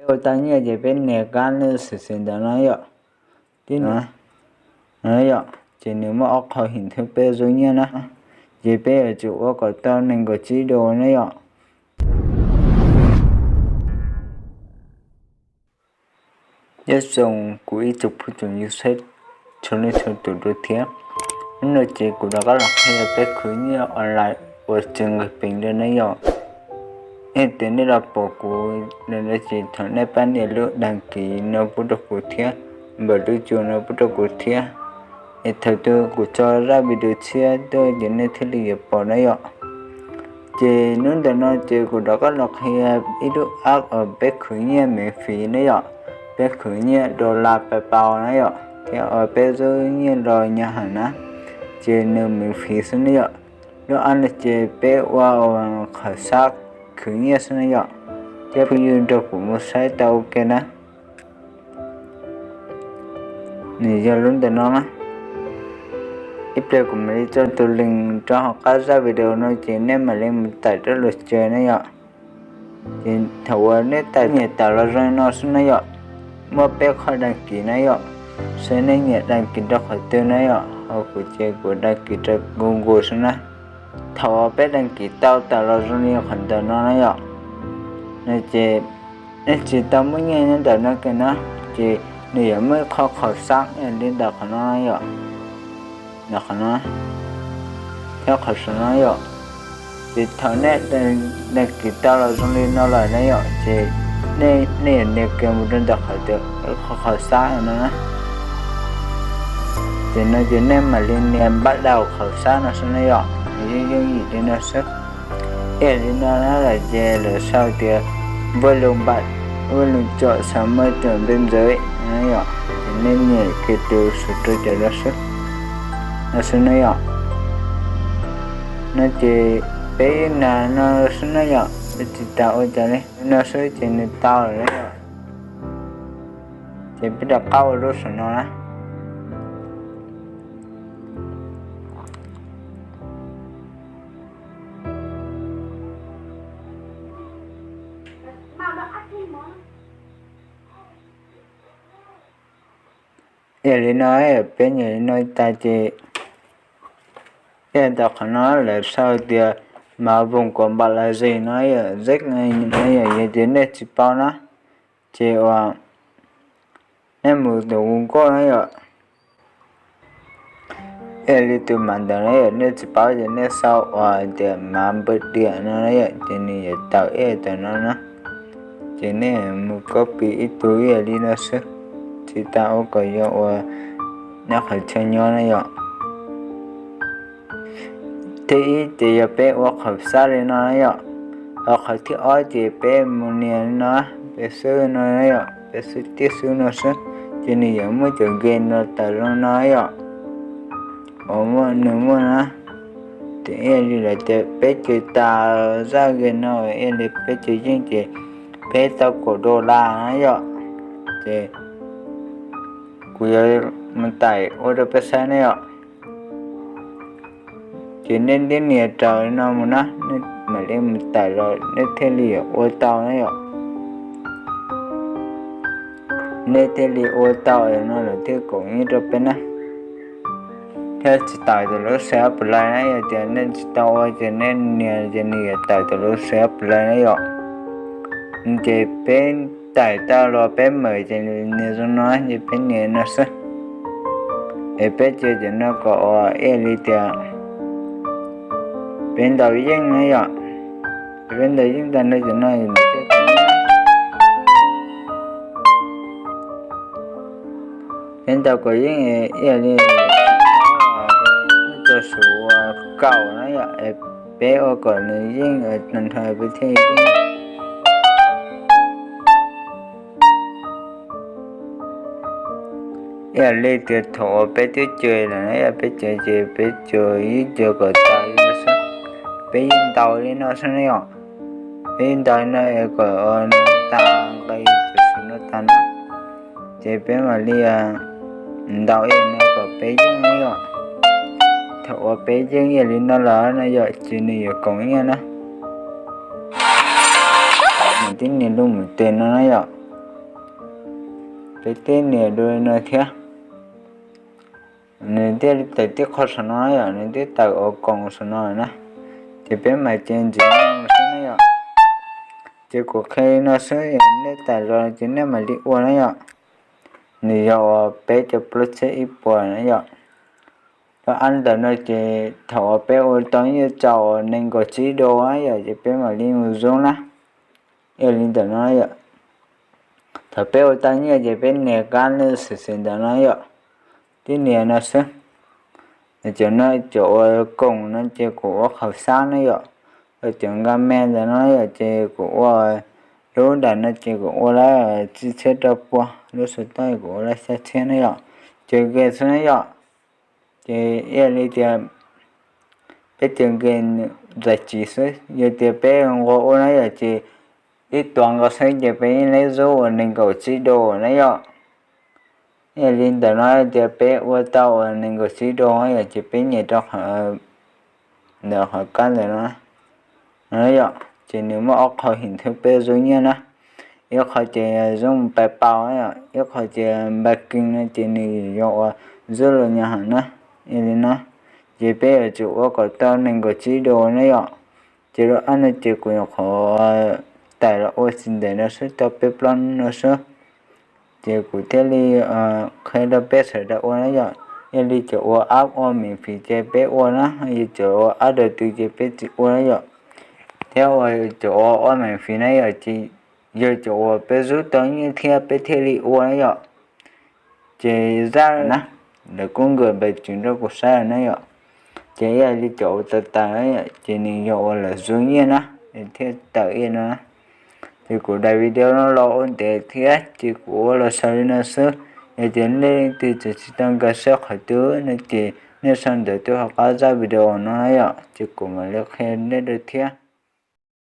Peb ua tau nyiaj ces peb nias kab xwm xwm ntawm no yom. Tib no yom, ces nws muaj ob qho him thwb peb zoo nyiaj na, ces peb yuav tsum ua kom tau nees nkaum tsib dua na yom. Nyob zoo kuv ib tsoom phooj ywg saib txhua leej txhua tus dua thiab. Hnub no ces kuv rov qab los qhia peb khwv nyiaj online uas tsis nqis peev dua na yom. Yog tias nej los pom kuv lawm no ces thov nej pab nias lub đăng ký no pub rau kuv thiab, npawm lub chuas no pub rau kuv thiab, es thaum twg kuv tso zaj video tshiab tuaj ces nej thiaj li yuav pom na yom. Ces hnub ntawm no ces kuv rov qab los qhia ib lub app uas peb khwv nyiaj miễn phí na yom, peb khwv nyiaj dollar PayPal na yom, thiab uas peb rub nyiaj los nyob hauv na, ces nws miễn phí xwb na yom. Lub app no ces peb ua qhov xab khwv nyiaj xwb na yom. Thiab phooj ywg nrog kuv mus saib tau ua ke na. Nws yog lub ntawm no na. Ib pliag kuv mam li tso tus link rau hauv qab zaj video no ces nej mam li mus tải rau lub tsev na yom. Ces thaum uas nej tải nias tải los zoo no xwb na yom, muaj peb qho đăng ký na yom, seb nej nias đăng ký rau qhov twg na yom, ho kuv ces kuv đăng ký rau Google xwb na. Thaum uas peb đăng ký tau tải los zoo li qhov ntawm no na yom, no ces nej tsis tau muaj nyiaj nyob ntawm no kiag na, ces nws yuav muaj ib qho qhov xab li ntawm qhov no yom, ntawm qhov no, thiab qhov saum no yom. Ces thaum nej đăng ký tau los zoo li no lawm na yom, ces nej yuav nias kiag mus rau ntawm qhov tias qhov xab no na. Ces no ces nej mam li nias bắt đầu qhov xab no xwb na yom, nws yeej yooj yim li no xwb. Ib yam li no na lawm ces lawv sau tias vui lòng bạn, vui lòng chọn sáu mươi triệu bên dưới no yom, ces nej nias kiag tus xub rau cov no xwb, no xwb na yom. No ces peb yeej nias no xwb na yom, peb tsis tas ua cas li, no xwb ces nws tau lawm na yom. Ces peb rov qab ua lub saum no na. Ib yam li no, peb nias li no tas ces ib yam ntawm qhov no lawv sau tias mas vùng của bạn là gì no yom, zeb no yom, yog tias nej tsis paub na, ces uas nej mus tus Google na yom. Ib yam li tus mas ntawd na yom, nej tsis paub ces nej sau uas tias mas npawg diam no na yom, ces nws yuav tawm ib yam ntawm no na. Ces nej mus copy ib tug ib yam li no xwb, tsis tas ua kom yog uas nej qhov chaw nyob na yom. Thib ib ces yog peb ua qhov xab li no na yom. Ho qhov thib ob ces peb mus nias li no, peb xwb no na yom, peb xwb tiaj xwb no xwb, ces nws yuav muaj cov game no tawm zoo no yom. Uas muaj nws muaj na, ces ib yam li lawv tias peb caws tas zaj game no, ib yam li peb caws yeej ces peb tau kaum dollar na yom. Ces kuv yuav mus tải ua rau peb saib na yom. Ces nej nias raws li no mus na, nej mam li mus tải los nej thiaj li yuav ua tau na yom. Nej thiaj li ua tau no lawm thiaj koom nyiaj rau peb na. Thiab tsis tawm tus lub xab play na, yog tias nej tsis tau ua ces nej nias ces nws yuav tawm tus lub xab play na yom. Ces peb tải tau los peb mawm ces nias zoo no, ces peb nias no xwb. Es peb caws cov no kom ua ib yam li tias peb ntaus yeej na yom. Peb ntaus yeej tag nrho cov no, peb ntaus kom yeej ib yam li muaj cov xuv kaum na yom, es peb ua kom nws yeej tag nrho peb thiaj yeej. Ib yam li tias thaum uas peb twb caws lawm na yom, peb caws ces peb caws yeej caws kom tas li no xwb. Peb yeej ntaus li no xwb na yom. Peb yeej ntaus li no es kom tas nqi cov xuv no tas na. Ces peb mam li ntaus ib yam no kom peb yeej na yom. Thaum uas peb yeej ib yam li no lawm na yom, ces nws yuav koom nyiaj na. Nws twb nias lub mus tes no na yom. peb twb nias dua no thiab. Nws thiaj li tawm tib qho saum no yom, nws twb tawm ua koom saum no na. Ces peb mam cia ntsis no xwb na yom. Ces kuv qhia li no xwb, nej tawm los ces nej mam li ua na yom. Nws yog uas peb cov plaub txhiab ib puas na yom. Lub app ntawm no ces thaum uas peb ua tau nyiaj txog uas nees nkaum tsib duas na yom, ces peb mam li mus zoo na. Yog li ntawm no yom, thaum peb ua tau nyiaj ces peb nias kab lej xwm xwm ntawm no yom, twb nias no xwb. Cov no cov ua koom no ces kuv ua qhov xab na yom. Cov nkaj me ntawm no yom ces kuv ua, lub nram no ces kuv ua lawm tsib txhiab rau pua, lub xov tooj kuv ua lawm xya txhiab na yom. Ces game xwb na yom. Ces yog li tias peb ces game zais tsiv xwb, yog tias peb nqua ua na yom ces ib tuas nkaus xwb ces peb yeej leb zub uas nees nkaum tsib duas na yom. Yog li ntawm no tias peb ua tau uas nees nkaum tsib duas yom ces peb nyem rau qhov, ntawm qhov kab ntawm no yom, ces nws muaj ob qho him thwb peb zub nyiaj na. Ib qho ces zub mus pais paus na yom, ib qho ces npa kees no ces nws yuav ua zub los nyog hom na. Yog li no ces peb yuav tsum ua kom tau nees nkaum tsib duas na yom. Ces lub app no ces kuv nyuam qhuav tawm los ua tsis ntev no xwb, tau peb plaub hnub no xwb. Ces kuv thiaj li qhia rau peb sawv daws ua na yom. Yog li cov ua app ua meem fim ces peb ua na, yog cov ua app daws twg ces peb tsis ua na yom. Thiab ua cov ua ua meem fim na yom, ces yog cov uas peb zub tau nyiaj thiab peb thiaj li ua na yom. Ces zaj na, lawv kuj nkaus npe tswv nrog kuv saib na yom. Ces ib yam li cov ua tawv tawv na yom, ces nws yog uas lawv zub nyiaj na, nws thiaj tawm ib no na. Ces kuv daim video no los ua ntev thiab ces kuv ua los xaus li no xwb. Yog tias nej leej twg tseem tsis tau nkag siab qhov twg no ces nej sau ntawv tuaj hauv qab zaj video no na yom, ces kuv mam li qhia nej dua thiab.